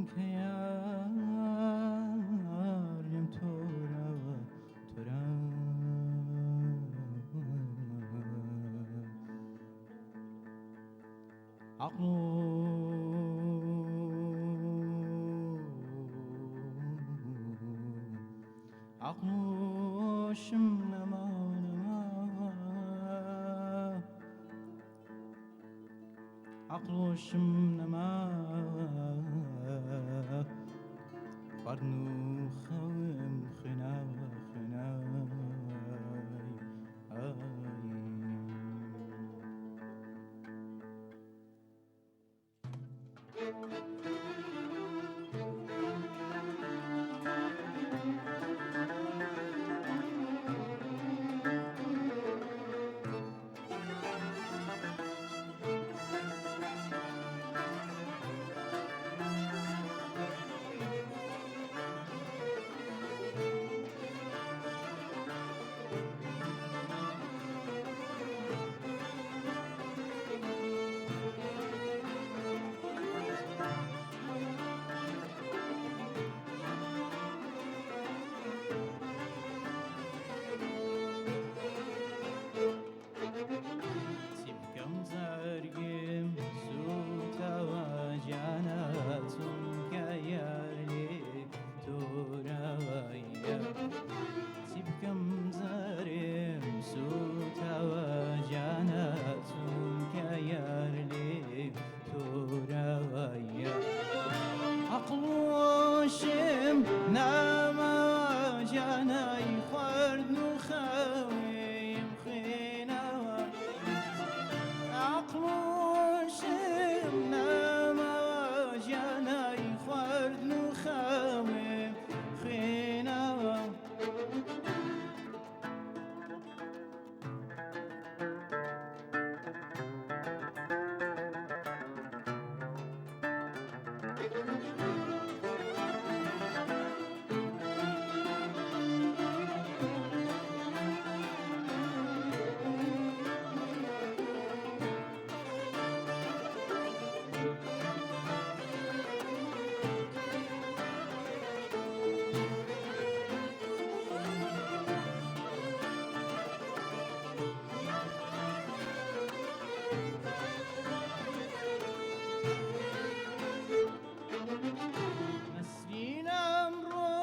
چونکە یار لێم تۆراوە تۆرا. عەقڵ عەقڵۆشم نەما نەما، عەقڵۆشم نەما، خواردن و خەوم خوێناوە خوێنای. چی بکەم زەرگم سوتاوە جانە، چونکە یار لێ تۆراوەیە. چی بکەم زەرم سوتاوە جانە، چونکە یار لێ تۆراوەیە. عەقڵۆشم ناما جانای، خواردن و خەویم خوێنەوە. عەقڵۆشم ناما جانای، خواردن و خەویم خوێنەوە. نەسرین ئەمڕۆ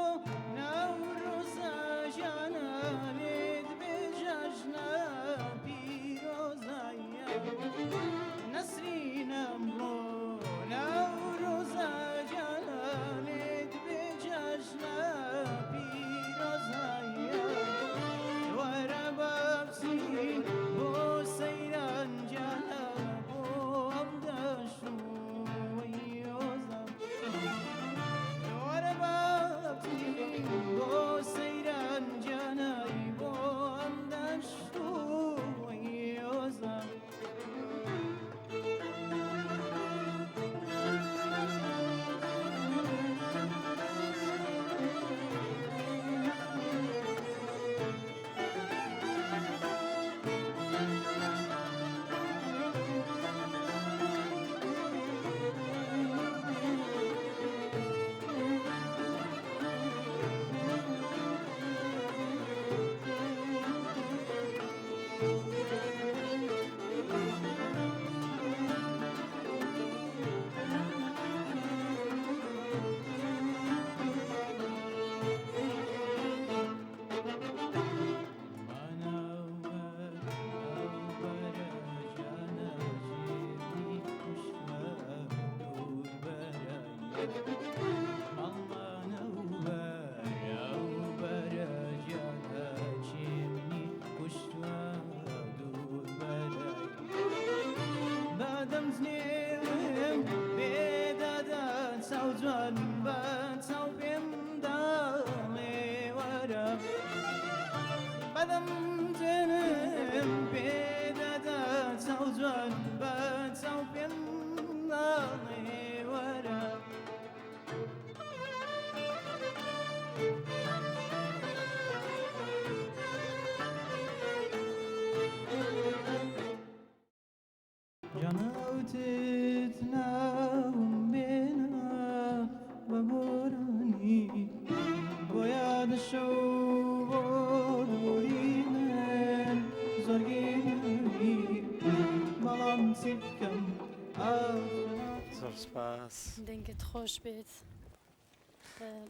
نەورۆزە ژیانە، لێت بێ جەژنە پیرۆزایە. نەسرین ئەمڕۆ نەورۆزە ژیانە، لێت بێ جەژنە پیرۆزایە. وەرە با بچین بۆ سەیران جانە، بۆ ئەم دەشت و وەیۆزە. وەرە با بچین بۆ سەیران جانای، بۆ ئەم دەشت و وەیۆزە. مانەوەر ئەو بەرە جانە، جێمی کوشتوە دوور بەرەیە. ماڵمانەوەر ئەو بەرە جانە، چێمنی کوشتوە دوور بەرەیە. بادەم جنێوم پێدادا چاو جوان، بە چاو پێم داڵێ وەرە. بەدەم جنم پێدادا چاو جوان، بە چاو پێم داڵێ وەرە. جانەوتت ناوم بێنە. زۆر گەرمی بەڵام چی بکەم ئاخ زۆر سپاس. دەنگت خۆش بێت.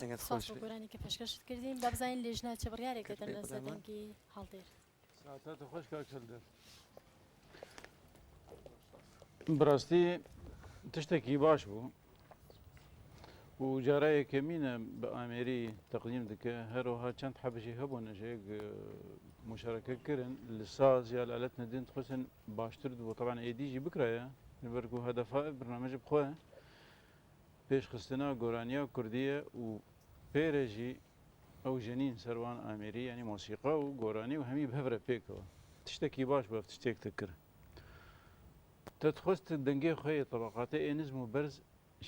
دەنگت سپاس خۆش بۆ بێت. گۆرانی کە پێشکەشت کردین. با بزانین لێژنە چ بڕیارێک کرد دەدەن پێ لەسەر بڵێمە. دەنگی هەڵدێر. ساعتات خۆش کاک هەڵدێر. بەڕاستی تشتێکی باش بوو و جارە یەکەمینە بە ئامێری تەقدیم دکە، هەروەها چەند حەبژی هەبوون ژێک مشارەکە کردن لە ساز یا لە ئالەت ندین خستن باشتر بوو. طبعا ئێدیژی بکرایە لەبەرکو هەدەفا برنامەژ بخۆ پێشخستنا گۆرانیا کوردیە و پێرەژی ئەو ژەنین سەروان ئامێری، یعنی مۆسیقا و گۆرانی و هەمی بهەورە پێکەوە تشتێکی باش بوو تشتێک تکرد. تەتخواست دەنگێ خۆی طبقاتە ئێ نزم و بەرز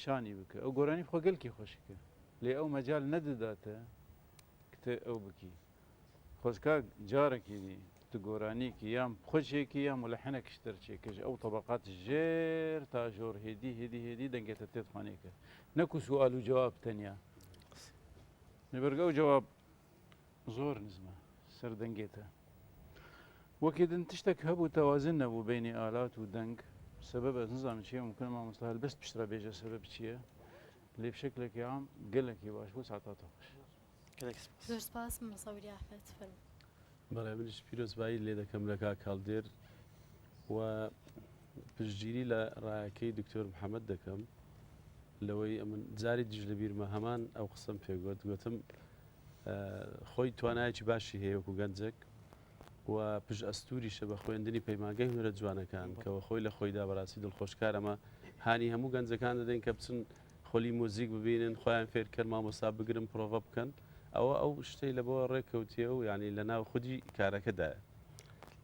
شانی بکە، ئەو گۆرانی خۆ گەلکی خۆشیکە لێ ئەو مەجال نەدەداتە کتە ئەو بکی. خۆزکا جارێکی دی تو گۆرانیکی یان خۆشێکی یا ملحنێکش دەرچێکەش ئەو طبقات ژێر تا ژۆر هێدی هێدی هێدی دەنگێتە تێتخوانێکە، نەکو سوال و جواب تەنیا. لەبەرگە ئەو جواب زۆر نزمە سەر دەنگێتە. وەکی دن تشتێک هەبوو تەوازن نەبوو بینی ئالات و دەنگ، سەبەب ئەز نزانم چییە، ممکنە مامۆستا هەلبەست پشترا بێژە سەبەب چییە، لێ بشکلێکی عام گەلێکی باش بوو. ساعتاتە خۆش. گەلێک سپاس. زۆر سپاس مامۆستا وریا ئەحمەد فەرموو. بەڵێ منیش پیرۆزبایی لێ دەکەم لە کاک هەڵدێر و پشتگیری لە ڕایەکەی دکتۆر محەممەد دەکەم لەوەی ئەمن جاری دیش لە بیرمە هەمان ئەو قسەم پێگوت، گوتم خۆی توانایەکی باشی هەیە وەکو گەنجێک و پشت ئەستوریشە بە خوێندنی پەیمانگەی هونەرە جوانەکان کەەوە خۆی لە خۆیدا بەڕاستی دڵخۆشکارەمە. هانی هەموو گەنجەکان دەدەین کە بچن خۆلی موزیک ببینن، خۆیان فێرکەن، مامۆستا بگرن، پرۆڤە بکەن. ئەوە ئەو شتەی لە بۆ ڕێککەوتیە و یعنی لە ناو خودی کارەکەدایە.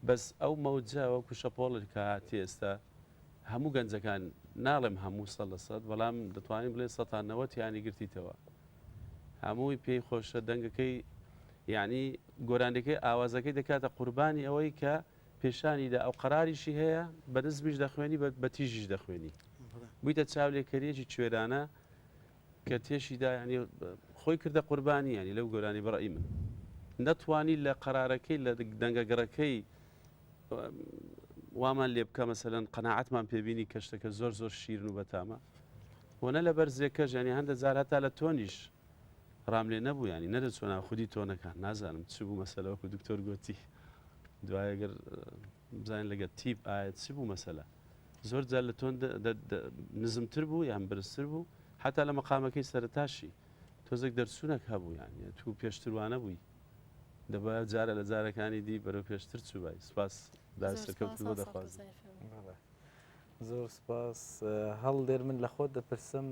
بەس ئەو مەوجە وەکو شەپۆڵێک کە هاتی ئێستا هەموو گەنجەکان، ناڵێم هەموو 100%، بەڵام دەتوانین بڵێن 90% یانی گرتیتەوە، هەمووی پێی خۆشە دەنگەکەی، یعنی گۆرانیەکەی ئاوازەکەی دەکاتە قوربانی ئەوەی کە پێشانیدا. ئەو قەراریشی هەیە بە نزمیش دەخوێنی، بە تیژیش دەخوێنی، بوویتە چاولێکەریەکی کوێرانە کە تێشیدا، ینی خۆی کردە قوربانی. ینی لەو گۆرانی بەڕئی من نەتوانی لە قەرارەکەی لە دەنگەگەڕەکەی وامان لێ بکە مەسەلەن قەناعەتمان پێبینی کە شتەکە زۆر زۆر شیرن و بەتامە و نە لە بەرزێکەش، ینی هەندە جار هەتا لە تۆنیش ڕام لێ نەبوو، ینی نەدەچوە ناو خودی تۆنەکان. نازانم چ بوو مەسەلە، وەکو دکتۆر گوتی دوای ئەگەر بزانین لەگە تیپ ئایا چ بوو مەسەلە، زۆر جار لە تۆن نزمتر بوو یان بەرزتر بوو، حتا لە مەقامەکەی سەرەتاشی تۆزێک دەرچوونێک هەبوو، یان تو پێشتروانە بووی، دەبا جارە لە جارەکانی دی بەرەو پێشتر چووبای. سپاس، دا سەرکەوتن بۆ دەخوازم. زۆر سپاس هەڵدێر. من لە خۆت دەپرسم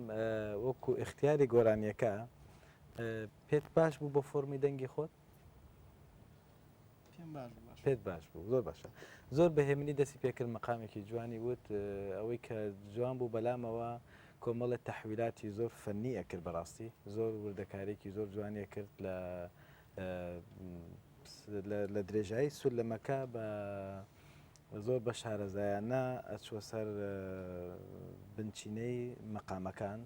وەکو ئیختیاری گۆرانیەکە پێت باش بوو بۆ فۆرمی دەنگی خۆت؟ پێت باش بوو؟ زۆر باشە. زۆر بەهێمنی دەستی پێکرد، مەقامێکی جوانی وت. ئەوەی کە جوان بوو بەلامەوە کۆمەڵە تەحویلاتی زۆر فەنی ئەکرد، بەڕاستی زۆر وردەکارێکی زۆر جوانی کرد لە درێژایی سولەمەکە، بە زۆر بە شارەزایانە ئەچوە سەر بنچینەی مەقامەکان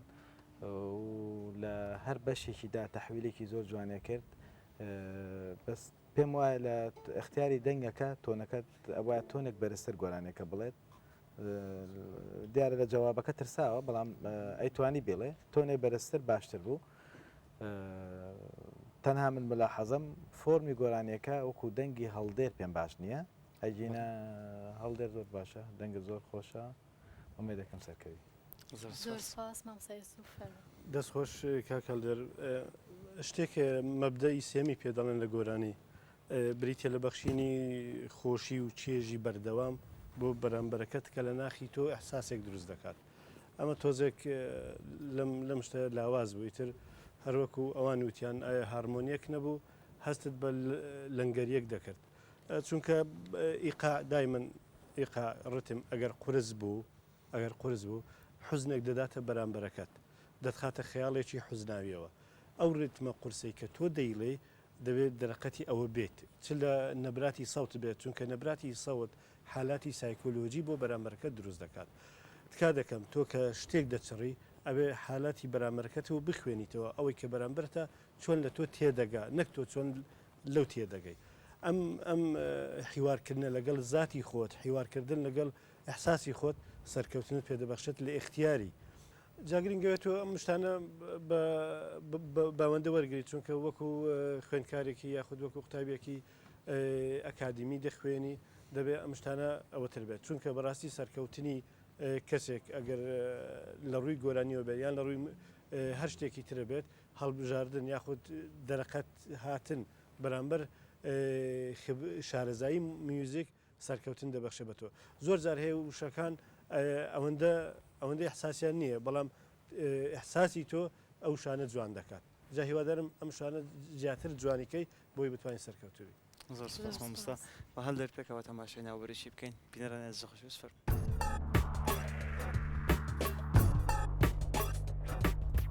و لە هەر بەشێکیدا تەحویلێکی زۆر جوانێ کرد. بەس پێم وایە لە اختیاری دەنگەکە تۆنەکەت ئەوە تۆنێک بەرزتر گۆرانێکە بڵێت. دیارە لە جوابەکە ترساوە، بەڵام ئەیتوانی بڵێ تۆنێ بەرزتر باشتر بوو. تەنها من ملاحەزەم فۆرمی گۆرانیەکە وەکو دەنگی هەڵدێر پێم باش نییە، ئەگینا هەڵدێر زۆر باشە، دەنگە زۆر خۆشە، ئومێد دەکەم سەرکەوی. زۆر سپاس مامۆستا یوسف فەرموو. دەست خۆش کاک هەڵدێر. شتێک مەبدەئی سێمی پێ دەڵێن لە گۆرانی، بریتە لە بەخشینی خۆشی و چێژی بەردەوام بۆ بەرامبەرەکەت کە لە ناخی تۆ ئەحساسێک دروست دەکات. ئەمە تۆزێک لەم شتە لاواز بوو، ئیتر هەروەکو ئەوان وتیان ئایا هارمۆنیەک نەبوو، هەستت بە لەنگەریەک دەکرد، چونکە ئیقا دایمەن ئیقا ڕتم ئەگەر قورس بوو، ئەگەر قورس بوو حوزنێک دەداتە بەرامبەرەکەت، دەتخاتە خەیاڵێکی حوزناویەوە. ئەو ڕیتمە قورسەی کە تۆ دەیڵێی دەبێت دەرەقەتی ئەوە بێت، چ لە نەبراتی سەوت بێت، چونکە نەبراتی سەوت حالاتی سایکۆلۆژی بۆ بەرامبەرەکەت دروست دەکات. تکا دەکەم تۆ کە شتێک دەچڕی ئەبێ حالاتی بەرامبەرەکەتەوە بخوێنیتەوە، ئەوەی کە بەرامبەرتە چۆن لە تۆ تێدەگا نەک تۆ چۆن لەو تێدەگەی. ئەم ئەم حیوارکردنە لەگەڵ زاتی خۆت، حیوارکردن لەگەڵ ئیحساسی خۆت سەرکەوتنت پێ دەبەخشێت لە ئیختیاری. جا گرنگەوێت تۆ ئەم شتانە بە باوەندە وەرگری چونکە وەکو خوێندکارێکی یاخود وەکو قوتابیەکی ئەکادیمی دەخوێنی دەبێ ئەم شتانە ئەوەتر بێت چونکە بەڕاستی سەرکەوتنی کەسێک ئەگەر لە ڕووی گۆرانیەوە بێت یان لە ڕووی هەر شتێکی ترە بێت هەڵبژاردن یاخود دەرەقەت هاتن بەرامبەر شارەزایی میوزیک سەرکەوتن دەبەخشێ بە تۆ. زۆر جار هەیە وشەکان ئەوەندە ئەوەندە ئیحساسیان نییە بەڵام ئیحساسی تۆ ئەو شانە جوان دەکات. جا هیوادارم ئەم شانە زیاتر جوانی کەی بۆی بتوانی سەرکەوتوو بی. زۆر سوپاس مامۆستا. با هەلدەر پێکەوە تەماشای ناوبریی بکەین. بینەرانی ئازیز و خۆشەویست فەرموون.